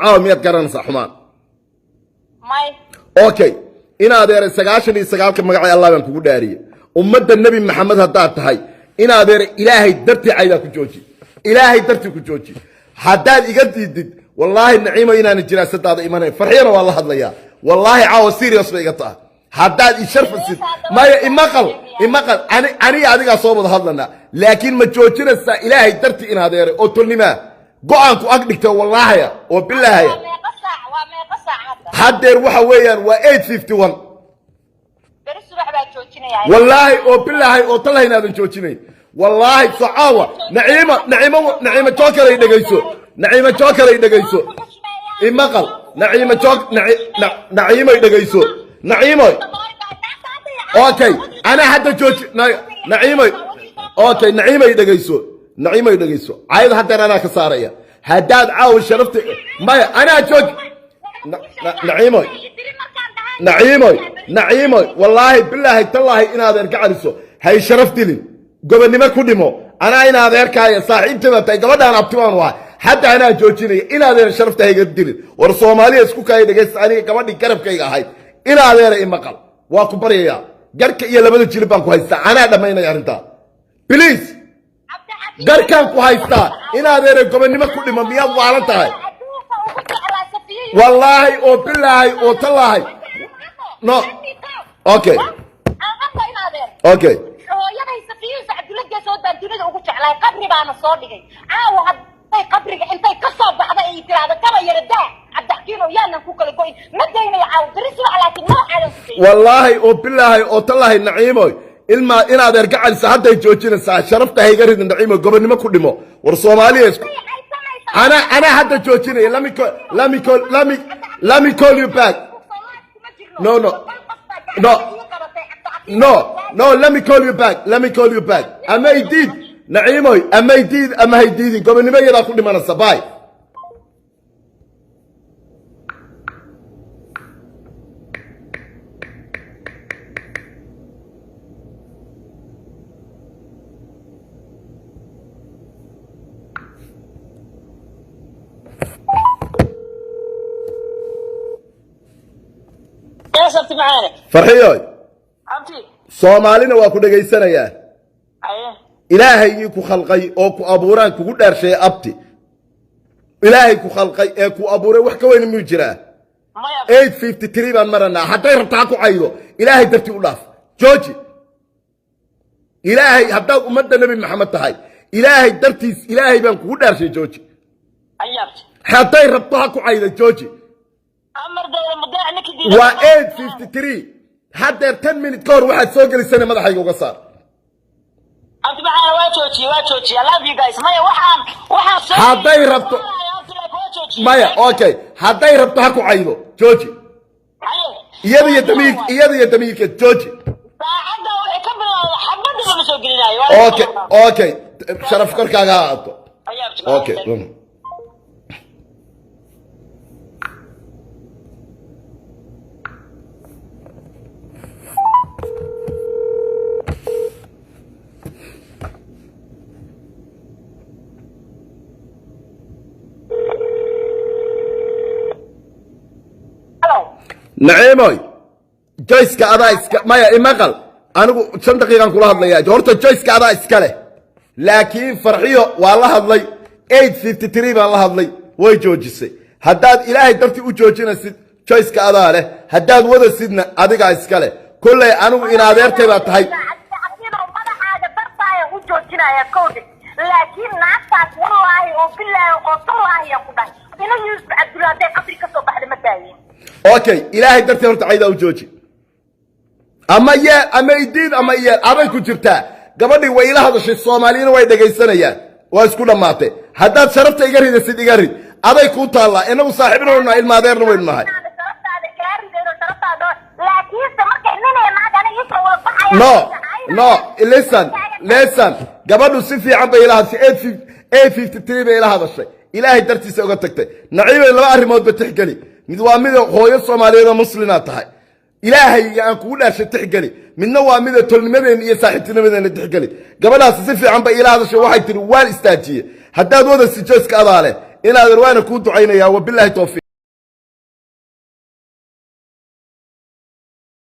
Caawa miyaad garanaysaa xumaan? May. Okay, in adeeray, 99-ka magacay Allah baan kugu dhaariyey, ummadda Nebi Maxamed haddaad tahay, in adeeray, Ilaahay dartii caydaa ku jooji, Ilaahay dartii ku jooji. Haddaad iga diidid, wallaahi Naciimo inaana jinaasadaada imanayn. Farxiyana waa la hadlayaa. Wallaahi caawa serious bay iga tahay. Haddaad isharfasid, maya, imaqal, imaqal. Aniga adigaa soo wada hadlanaa, laakiin ma joojinaysaa Ilaahay dartii, in adeeray, oo tolnimaa go-aanku ag dhigtay, wallaahaya oo bilaahaya? Waa meeqa saac? Waa meeqa saac hadda? Haddeer waxa weeyaan waa 8:51. Beri subax baa joojinayaa. Wallaahi oo bilaahay oo tallahi inaadan joojinayn. Wallaahi socaawa, Naciima, Naciimo, Naciimo Jokeray, dhegayso. Naciimo Jokeray, dhegayso, imaqal. Naciimo Jok, Naciimoy, dhegayso, Naciimoy. Okay, anaa hadda jooji. Naciimoy, okay, Naciimoy, dhegayso. Naciimoy, dhegayso. Cayada haddeer anaa ka saaraya haddaad caawa sharafta. Maya, anaa jooji. Naciimoy, Naciimoy, Naciimoy, wallaahi bilaahi tallaahi inaadeer ka caliso, hay sharaf dilin, gobonnimo ku dhimo. Anaa in adeerkaaya, saaxiibtay baa tahay, gabadhaan abti baanu ahay. Hadda anaa joojinaya. Inaadeer sharafta hayga dilin. War Soomaaliya isku kaaya, dhegaysta. Aniga gabadhii garabkayga ahayd, inaadeera imaqal, waa ku baryayaa, garka iyo labada jilib baan ku haystaa. Anaa dhammaynaya arrintaa, please. Garkaan ku haystaa, inaadeera, gobonnimo ku dhimo. Miyaad waalan tahay? Wallaahi oo bilaahi oo tallaahi. No. Okay. Okay. Hooyaday Safiyo Cabdulla Geesood baan dunida ugu jeclaay, qabri baana soo dhigay. Caawa hadday qabriga intay ka soo baxda ay tiraahdo kaba yara daa, Cabdixakiinow, yaanan ku kala go'in, ma daynayo caawa. Beri subax laakiin noocaadan ku dayn. Wallaahi oo bilaahi oo tallaahi, Naciimoy, ilmaa inaad ergacalisa, hadday joojinaysaa. Sharafta hayga ridin, Naciimoy, gobonnimo ku dhimo. War Soomaaliya isku anaa hadda joojinaya. Let me call, let me call you back. No, no. No. No, no, let me call you back. Let me call you back. Ama idiid, Naciimoy, ama idiid ama haydiidin, gobonnimo iyadaa ku dhimanaysa. Bye. Yes, abti macaane. Farxiyoy. Abti. Soomaalina waa ku dhegaysanayaa. Aye. Ilaahaygii ku khalqay oo ku abuuraan kugu dhaarshay, abti. Ilaahay ku khalqay ee ku abuuray, wax ka weyn miyuu jiraa? Maya. 8:53 baan maranaa. Hadday rabta ha ku caydo, Ilaahay dartii u dhaaf, jooji. Ilaahay, haddaad ummadda Nebi Maxamed tahay, Ilaahay dartiis, Ilaahay baan kugu dhaarshay, jooji. Aye, abti. Hadday rabto ha ku caydo, jooji. Amar dawla mudaac ninki diiday. Waa 8:53 haddeer. 10 minute ka hor waxaad soo gelisana madaxayga uga saar. Abti macaane, waa joojiyey, waa joojiyey. I love you guys. Maya, waxaan soo Hadday rabto- Abti, like, waa joojiyey. Maya, okay, hadday rabto ha ku caydo, jooji. Aye. Iyada iyo damiir, iyada iyo damiirkeed, jooji. Saacadda waxay ka bilowday xabadda ma soo gelinayo. Okay, sharaf korkaaga ha ahaato. Aye, abti macaane. Okay. Hello. Naciimoy, joyska adaa iska. Maya, imaqal, anigu 5 daqiiqan kula hadlayaa. Horta joyska adaa iska leh, laakiin Farxiyo waa la hadlay, 8:53 baan la hadlay, way joojisay. Haddaad Ilaahay dartii u joojinaysid, joyska adaa leh. Haddaad wadasidna, adigaa iska leh. Kolley anigu in adeertay baa tahay. Cabdixakiinow, madaxaaga dartaaya u joojinaya kowde, laakiin naagtaas wallaahi oo bilaahi oo tallaahi aan ku dhahay, ina Yuusuf Cabdulla hadday qabri ka soo baxda ma daayin. Okay, Ilaahay dartii horta caydaa u jooji. Ama yeel ama idiid ama yeel, aday ku jirtaa. Gabadhii way ila hadashay, Soomaaliyana way dhegaysanayaan, waa isku dhammaatay. Haddaad sharafta iga ridasid, iga rid, aday kuu taallaa. Inagu saaxiibna waynu nahay, ilma adeerna waynu nahay. Sharaftaada kaa ridayno, sharaftaada, laakiinse markay ninay naag aniga isoo wada baxayaan. No, no, listen, listen. Gabadhu si fiican bay ila hadashay. 8:53 bay ila hadashay, Ilaahay dartiisa uga tagtay. Naciibay, laba arrimoodba tixgeli. Mid waa mida hooyo Soomaaliyeed oo muslina tahay, Ilaahay aan kugu dhaarshay, tixgeli. Midna waa mida tolnimadeenna iyo saaxiibtinimadeenna tixgeli. Gabadhaasi si fiican bay ila hadashay, waxay tihi waan istaajiye. Haddaad wada sijooska adaa leh. Inaadeer, waana kuu ducaynayaa. Wabilaahi towfiiq.